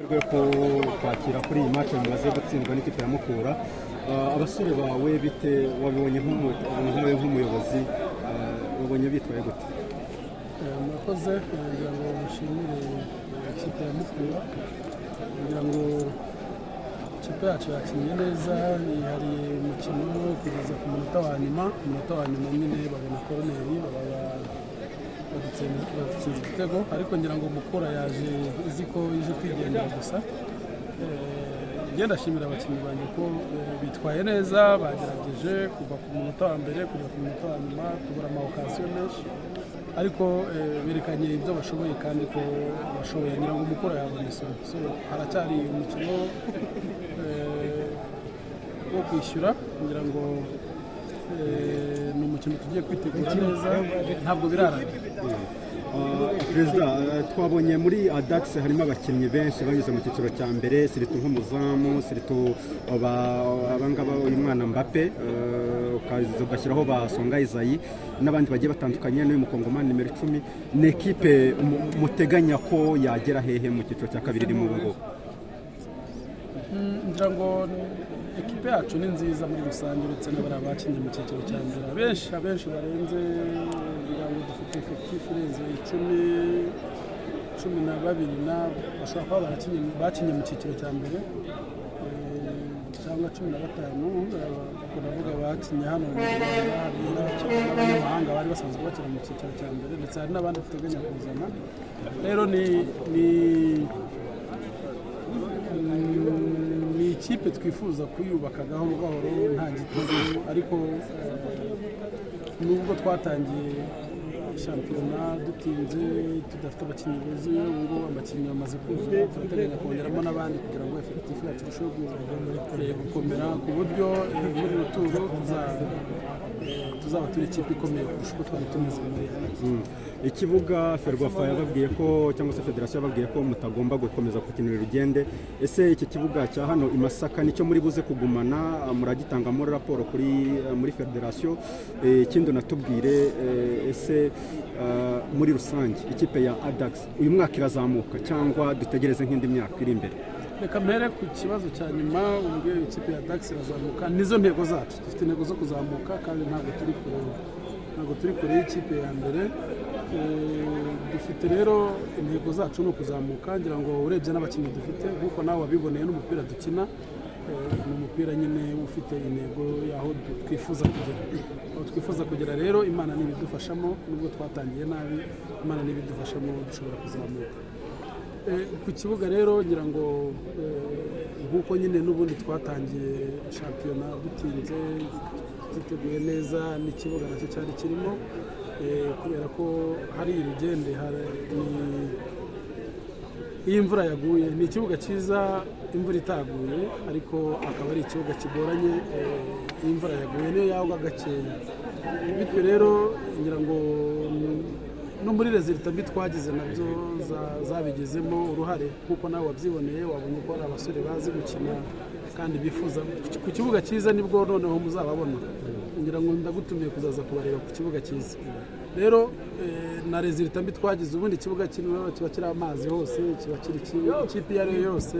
Rwo kwakira kuri iyi match mumaze gutsindwa n'ikipe ya Mukura. Abasore bawe bite? Wabibonye nkawe nk'umuyobozi, wabonye bitwaye gute? Murakoze. Ngira ngo mushimire ikipe ya Mukura. Ngira ngo ikipe yacu yakinnye neza, yihariye umukino kugeza ku munota wa nyuma. Ku munota wa nyuma nyine babona koroneri, baba badutsinze igitego, ariko ngira ngo Mukura yaje izi ko ije kwigendera gusa. Njye ndashimira abakinnyi banjye ko bitwaye neza, bagerageje kuva ku munota wa mbere kugera ku munota wa nyuma. Tubura ama occasion menshi, ariko berekanye ibyo bashoboye kandi ko bashoboye. Ngira ngo Mukura yabona isomo. So haracyari umukino wo kwishyura. Ngira ngo ni umukino tugiye kwitegura neza, ntabwo birarangira. Perezida, twabonye muri Adax harimo abakinnyi benshi banyuze mu cyiciro cya mbere, surtout nk'umuzamu, surtout abangaba, uyu mwana Mbappe, ukaza ugashyiraho ba Songa Isaie n'abandi bagiye batandukanye, n'uyu mukongomani nimero 10. Ni ekipe muteganya ko yagera hehe mu cyiciro cya kabiri irimo ubu ngubu? Ngira ngo ekipe yacu ni nziza muri rusange, uretse n'abari bakinnye mu cyiciro cya mbere. Abenshi barenze, ngira ngo dufite effectif irenze 10, 12 na bashobora kuba barakinnye, bakinnye mu cyiciro cya mbere, cyangwa 15. Ubwo ndavuga bakinnye hano mu Rwanda. Hari n'abanyamahanga bari basanzwe bakina mu cyiciro cya mbere, ndetse hari n'abandi duteganya kuzana. Rero ni ikipe twifuza kuyubaka gahoro gahoro, nta gitugu. Ariko nubwo twatangiye shampiyona dutinze, tudafite abakinnyi buzuye, ubu ngubu abakinnyi bamaze kuzura. Turateganya kongeramo n'abandi kugira ngo effectif yacu irusheho gukomera, ku buryo muri retour tuzaba turi ikipe ikomeye kurusha uko twari tumeze muri hano. Ikibuga, Ferwafa yababwiye ko, cyangwa se federasiyo yababwiye ko mutagomba gukomeza gukinira Rugende. Ese iki kibuga cya hano i Masaka nicyo muri buze kugumana? Muragitangamo raporo kuri muri federasiyo? Ikindi unatubwire, ese muri rusange ikipe ya Adax uyu mwaka irazamuka cyangwa dutegereze nk'indi myaka iri imbere? Reka mpere ku kibazo cya nyuma. Ubwo ikipe ya Adax irazamuka, nizo ntego zacu. Dufite intego zo kuzamuka kandi ntabwo turi kure y'ikipe ya mbere. Dufite rero intego zacu ni ukuzamuka. Ngira ngo urebye n'abakinnyi dufite, nk'uko nawe wabiboneye, n'umupira dukina, ni umupira nyine ufite intego y'aho twifuza kugera. Aho twifuza kugera rero, Imana ntibidufashamo. Nubwo twatangiye nabi, Imana ntibidufashamo, dushobora kuzamuka. Ku kibuga rero, ngira ngo nk'uko nyine n'ubundi twatangiye shampiyona dutinze, tutiteguye neza, n'ikibuga nacyo cyari kirimo, kubera ko hari Urugende, iyo imvura yaguye ni ikibuga cyiza imvura itaguye, ariko akaba ari ikibuga kigoranye iyo imvura yaguye, niyo yagwa gakeya. Bityo rero ngira ngo no muri résultat mbi twagize nabyo zabigizemo uruhare. Nk'uko nawe wabyiboneye, wabonye ko hari abasore bazi gukina kandi bifuza ku kibuga cyiza, nibwo noneho muzababona. Ngira ngo ndagutumiye kuzaza kubareba ku kibuga cyiza. Rero na résultat mbi twagize, ubundi ikibuga kirimo kiba kiri amazi hose, kiba kiri kibi. Ikipe iyo ari yo yose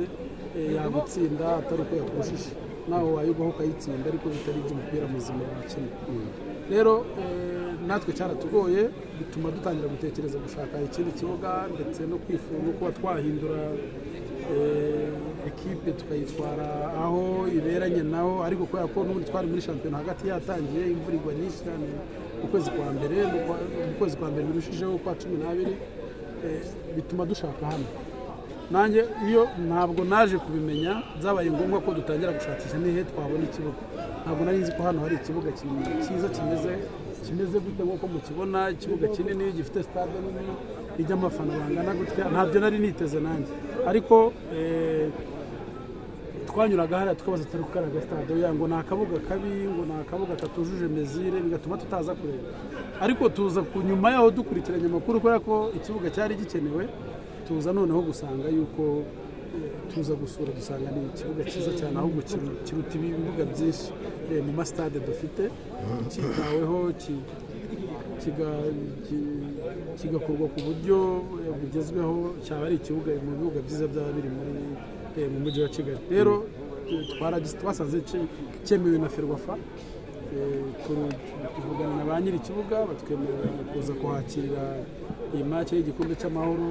yagutsinda atari uko yakurushije, nawe wayigwaho ukayitsinda, ariko bitari iby'umupira muzima wakina. Rero natwe cyaratugoye, bituma dutangira gutekereza gushaka ikindi kibuga, ndetse no kwifuza no kuba twahindura ekipe tukayitwara aho iberanye naho. Ariko kubera ko n'ubundi twari muri shampiyona hagati yatangiye, imvura igwa nyinshi cyane mu kwezi kwa mbere, mu kwezi kwa mbere birushijeho kwa 12, bituma dushaka hano. Nanjye iyo ntabwo naje kubimenya, byabaye ngombwa ko dutangira gushakisha nihe twabona ikibuga. Ntabwo nari nzi ko hano hari ikibuga cyiza kimeze gutya nk'uko mukibona, ikibuga kinini gifite stade nini ijyamo abafana bangana gutya. Ntabyo nari niteze nanjye, ariko twanyuraga hariya tukabaza turi kukaraga stade, oya, ngo ni akabuga kabi, ngo ni akabuga katujuje mesure, bigatuma tutaza kureba. Ariko tuza ku nyuma yaho dukurikiranye amakuru, kubera ko ikibuga cyari gikenewe, tuza noneho gusanga yuko tuza gusura dusanga ni ikibuga cyiza cyane, ahubwo kiruta ibibuga byinshi mu masitade dufite. Cyitaweho. Kigakorwa ku buryo bugezweho, cyaba ari ikibuga mu bibuga byiza byaba biri muri mu mujyi wa Kigali. Rero twasanze cyemewe na FERWAFA. Tuvugana na ba nyiri ikibuga, batwemerera kuza kuhakirira iyi match y'igikombe cy'amahoro,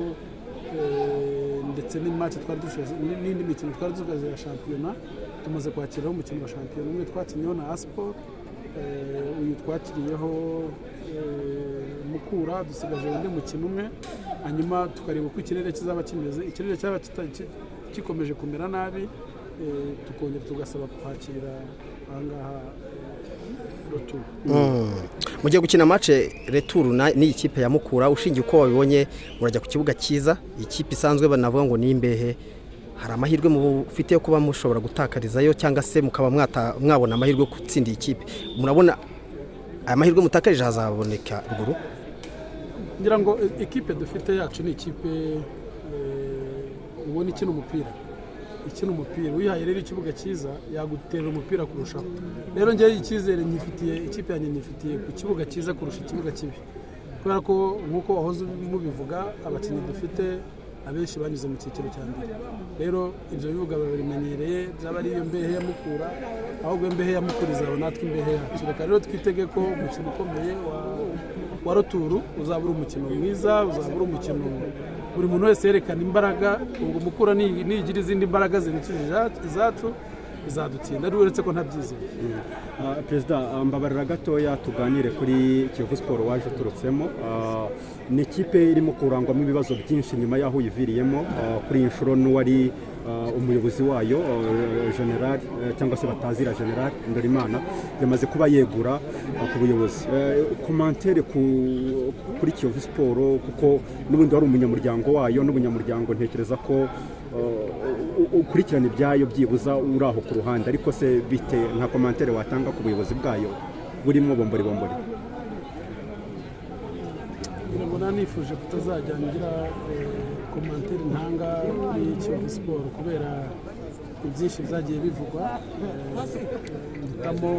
ndetse n'imatch twari dushoje n'indi mikino twari dusigaje ya shampiyona. Tumaze kwakiraho umukino wa shampiyona umwe twakinyeho na ASPOR, uyu twakiriyeho Mukura. Dusigaje undi mukino umwe, hanyuma tukareba uko ikirere kizaba kimeze. Ikirere cyaba gikomeje kumera nabi, tukongera tugasaba kuhakirira ahangaha retour. Mugiye gukina match retour n'iyi kipe ya Mukura. Ushingiye uko wabibonye, murajya ku kibuga cyiza, ikipe isanzwe banavuga ngo ni imbehe. Hari amahirwe mufite yo kuba mushobora gutakarizayo cyangwa se mukaba mwabona amahirwe yo gutsinda iyi kipe? Murabona aya mahirwe mutakarije hazaboneka ruguru? Ngira ngo ikipe dufite yacu ni ikipe ubona ikina umupira, ikina umupira. Uyihaye rero ikibuga cyiza yagutera umupira kurushaho. Rero njyewe icyizere nyifitiye ikipe yanjye, nyifitiye ku kibuga cyiza kurusha ikibuga kibi, kubera ko nk'uko wahoze mubivuga, abakinnyi dufite abenshi banyuze mu cyiciro cya mbere. Rero ibyo bibuga babimenyereye. Byaba ari iyo mbehe ya Mukura, ahubwo imbehe ya Mukura izaba natwe imbehe yacu. Reka rero twitege ko umukino ukomeye wa retour uzaba uri umukino mwiza, uzaba uri umukino buri muntu wese yerekana imbaraga. Ubwo Mukura nigira izindi mbaraga zirutije izacu, izadutsinda, ariko uretse ko ntabyizeye. Perezida, mbabarira gatoya tuganire kuri Kiyovu Sport waje uturutsemo. Ni ikipe irimo kurangwamo ibibazo byinshi nyuma y'aho uyiviriyemo. Kuri iyi nshuro n'uwari umuyobozi wayo, General, cyangwa se batazira General Ndorimana, yamaze kuba yegura ku buyobozi. Commentaire kuri Kiyovu Sport, kuko n'ubundi wari umunyamuryango wayo, n'ubunyamuryango ntekereza ko ukurikirana ibyayo byibuza uri aho ku ruhande, ariko se bite nka commentaire watanga ku buyobozi bwayo burimo bombori bombori? Ngira ngo nifuje kutazajya ngira commentaire ntanga kuri Kiyovu Sport kubera ibyinshi byagiye bivugwa. Mpitamo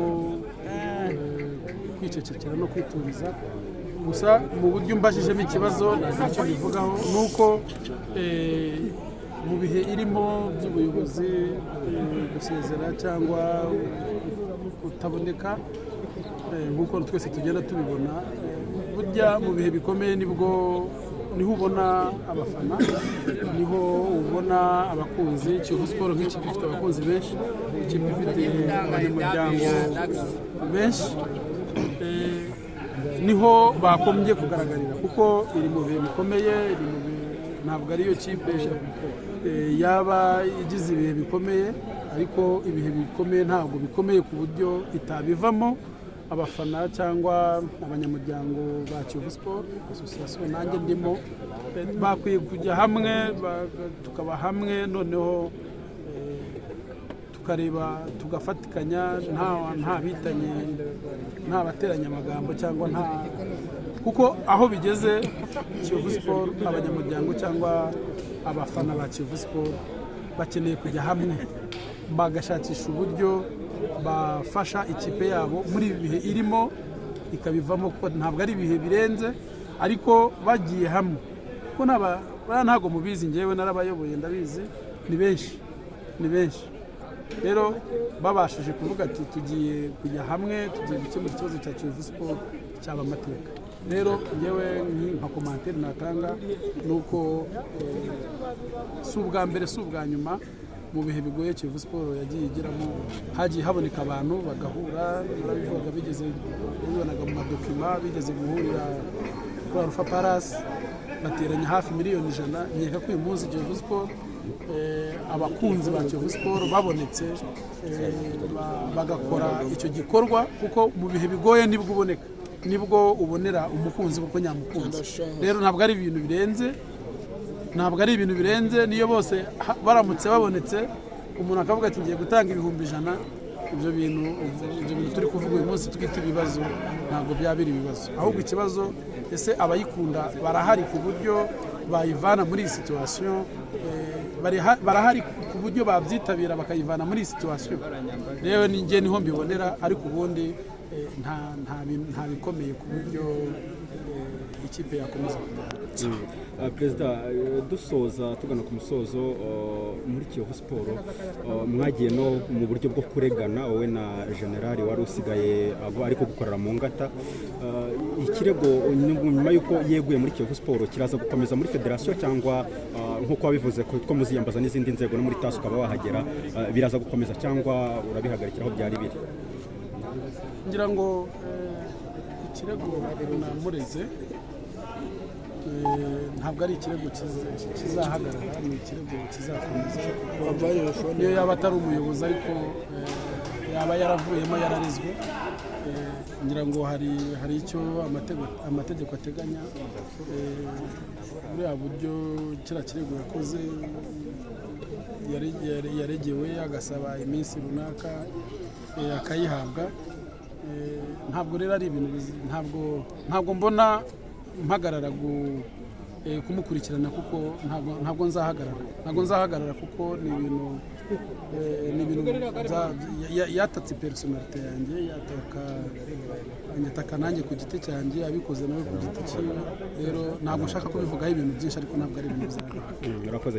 kwicecekera no kwituriza. Gusa mu buryo umbajijemo ikibazo, nagira icyo bivugaho, ni uko mu bihe irimo by'ubuyobozi, gusezera cyangwa kutaboneka, nk'uko twese tugenda tubibona, burya mu bihe bikomeye nibwo niho ubona abafana, niho ubona abakunzi. Kiyovu Sport nk'ikipe ifite abakunzi benshi, ikipe ifite abanyamuryango benshi, niho bakombye kugaragarira, kuko iri mu bihe bikomeye, iri mu bihe ntabwo ariyo kipe yaba igize ibihe bikomeye, ariko ibihe bikomeye ntabwo bikomeye ku buryo itabivamo. Abafana cyangwa abanyamuryango ba Kiyovu Sport Association, nanjye ndimo, bakwiye kujya hamwe, tukaba hamwe, noneho tukareba, tugafatikanya, nta bitanye, nta bateranya amagambo cyangwa nta, kuko aho bigeze Kiyovu Sport, abanyamuryango cyangwa abafana ba Kiyovu Sport bakeneye kujya hamwe, bagashakisha uburyo bafasha ikipe yabo muri ibi bihe irimo ikabivamo, kuko ntabwo ari ibihe birenze, ariko bagiye hamwe, kuko bariya ntabwo mubizi, ngewe narabayoboye ndabizi, ni benshi, ni benshi. Rero babashije kuvuga ati tugiye kujya hamwe, tugiye gukemura ikibazo cya Kiyovu Sport, cyaba amateka. Rero ngewe nka commentaire natanga ni uko si ubwa mbere, si ubwa nyuma, mu bihe bigoye Kiyovu Sport yagiye igiramo hagiye haboneka abantu bagahura. Barabivugaga, bigeze bibonaga mu madocuments, bigeze guhurira kuri Alpha Palace bateranya hafi miliyoni 100. Nkeka ko uyu munsi Kiyovu Sport, abakunzi ba Kiyovu Sport babonetse, bagakora icyo gikorwa, kuko mu bihe bigoye nibwo uboneka, nibwo ubonera umukunzi kuko nyamukunzi. Rero ntabwo ari ibintu birenze, ntabwo ari ibintu birenze. Niyo bose baramutse babonetse, umuntu akavuga ati ngiye gutanga 100,000, ibyo bintu turi kuvuga uyu munsi twita ibibazo ntabwo byaba biri ibibazo. Ahubwo ikibazo, ese abayikunda barahari ku buryo bayivana muri iyi situation? Barahari ku buryo babyitabira bakayivana muri iyi situation? Rero njye niho mbibonera, ariko ubundi nta bikomeye ku buryo ikipe yakomeza kujya. Perezida, dusoza tugana ku musozo, muri Kiyovu Sport mwagiye no mu buryo bwo kuregana, wowe na generali wari usigaye ariko gukorera mu ngata. Ikirego nyuma y'uko yeguye muri Kiyovu Sport kiraza gukomeza muri federasiyo, cyangwa nk'uko wabivuze ko muziyambaza n'izindi nzego, no muri TAS ukaba wahagera, biraza gukomeza cyangwa urabihagarikira aho byari biri? Ngira ngo ikirego namureze ntabwo ari ikirego kizahagarara, ni ikirego kizakomeza, kuko niyo yaba atari umuyobozi ariko yaba yaravuyemo yararezwe. Ngira ngo hari icyo amategeko ateganya. Buriya buryo kiriya kirego yakoze, yaregewe agasaba iminsi runaka, akayihabwa. Ntabwo rero ari ibintu ntabwo mbona mpagarara kumukurikirana, kuko ntabwo nzahagarara kuko ni ibintu yatatse personnalité yanjye, yataka anyataka nanjye ku giti cyanjye, abikoze nawe ku giti cyiwe. Rero ntabwo nshaka kubivugaho ibintu byinshi, ariko ntabwo ari ibintu bizahagarara. Urakoze.